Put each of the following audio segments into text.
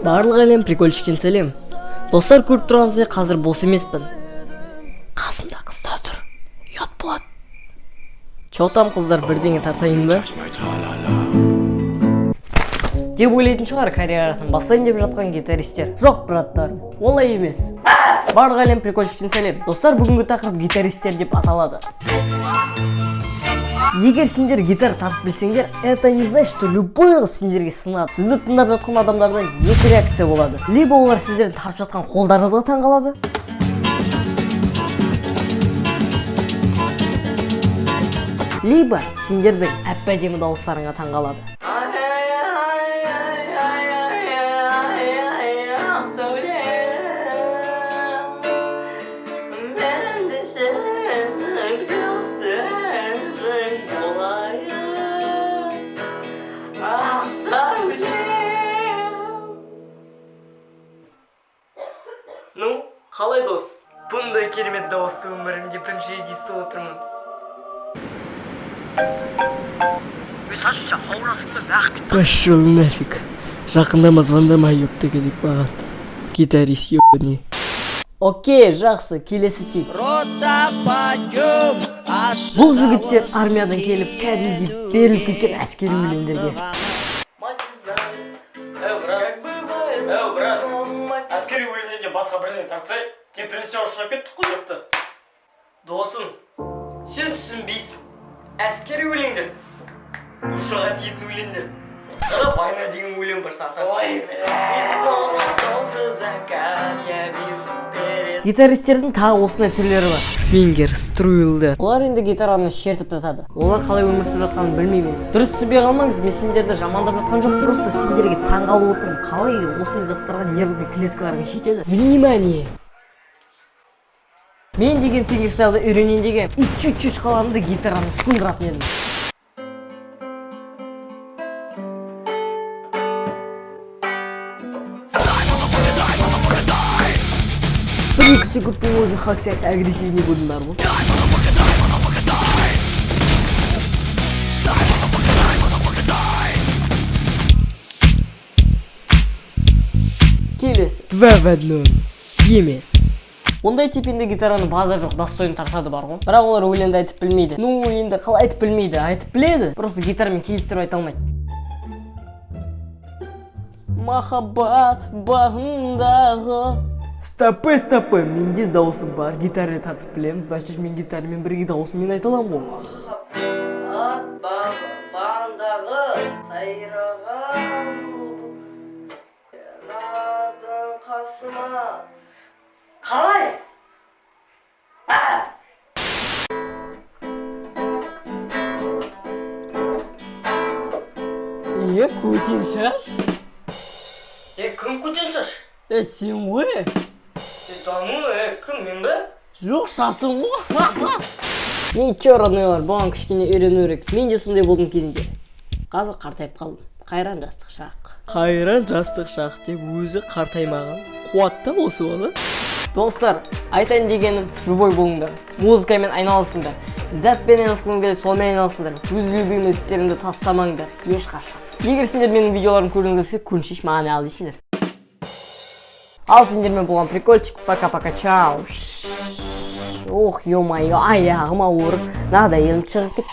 Барлық әлем, прикольчиктен сәлем! Достар, көріп тұрғаныңыздай, қазір бос емеспін. Қасымда қыздар тұр, ұят болады. Че там, қыздар, бірдеңе тартайын ба деп ойлайтын шығар карьерасын бастайын деп жатқан гитаристер. Жоқ, браттар, олай емес. Барлық әлем, прикольчиктен сәлем! Достар, бүгінгі тақырып гитаристер деп аталады. Егер сендер гитара тартып білсеңдер, это не значит, что любой қыз сендерге сынады. Сізді тыңдап жатқан адамдарда екі реакция болады: либо олар сіздердің тартып жатқан қолдарыңызға таңғалады, либо сендердің әп әдемі дауыстарыңа таңғалады. Мен де сенің жақсының болайын, ақ сәулем. Ну, қалай, дос? Бұндай керемет дауысты өмірімде бірінші рет естіп отырмын. Ей, Саша, сен ауырасың ба? Неғып кеттің? Пошел нафиг. Жақындама, звондама, ёпта, керек маған. Гитарист ебаный. Окей, жақсы, келесі тип. Бұл жігіттер армиядан келіп, кәдімгідей беріліп кеткен әскери өлеңдерге. Әу, брат, әу, брат, әскери өлеңдерден басқа бірдеңе тартсай, депрессияға ұшырап кеттік қой, депті. Досым, сен түсінбейсің. Әскери өлеңдер душаға тиетін өлеңдер. Қара, «Война» деген өлең бар, саған. Ой, бля. И снова солнце, закат, я вижу перед. Гитаристердің тағы осындай түрлері бар: фингерстайлдар. Олар енді гитараны шертіп жатады. Олар қалай өмір сүріп жатқанын білмеймін енді. Дұрыс түсінбей қалмаңыз, мен сендерді жамандап жатқан жоқ, просто сендерге таңғалып отырмын, қалай осындай заттарға нервный клеткаларың жетеді. Внимание! Мен деген фингерстайлды үйренейін деген и чуть-чуть қалғанда гитараны сындыратын едім. 1-2 секунд бойы уже Хак сияқты агрессивный болдыңдар ғой. Келесі два в одном емес. Ондай тип енді гитараны базар жоқ достойно тартады бар ғой, бірақ олар өлеңді айтып білмейді. Ну, енді қалай айтып білмейді? Айтып біледі, просто гитарамен келістіріп айта алмайды. Махаббат бағындағы. Стопы, стопы, менде дауысым бар, гитара тартып білемін, значит, мен гитарамен бірге дауысыммен айта аламын ғой. Махаббат бағындағы сайраған бұлбұл қасыма. Қалай? А! Е, көтен шаш? Е, кім көтен шаш? Е, сен ғой. Е, да ну, е, кім, мен бе? Жоқ, шашың ғой. Ничего, роднойлар, бұған кішкене үйрену керек. Мен де сондай болдым кезінде. Қазір қартайып қалдым. Қайран жастық шақ. Қайран жастық шақ деп өзі қартаймаған. Қуатты осы бала. Достар, айтайын дегенім, живой болыңдар. Музыкамен айналысыңдар. Затпен айналысқың келеді, сонымен айналысыңдар. Өз любимый істеріңді тастамаңдар ешқашан. Егер сендер менің видеоларымды көргіңіз келсе, көріншеш маған ал дейсіңдер. Ал сендермен болған прикольчик. Пока-пока, чао. Ох, ё-моё, аяғым ауырып, надоелім шығып кетті.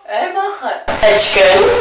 Эй, маха. Очка.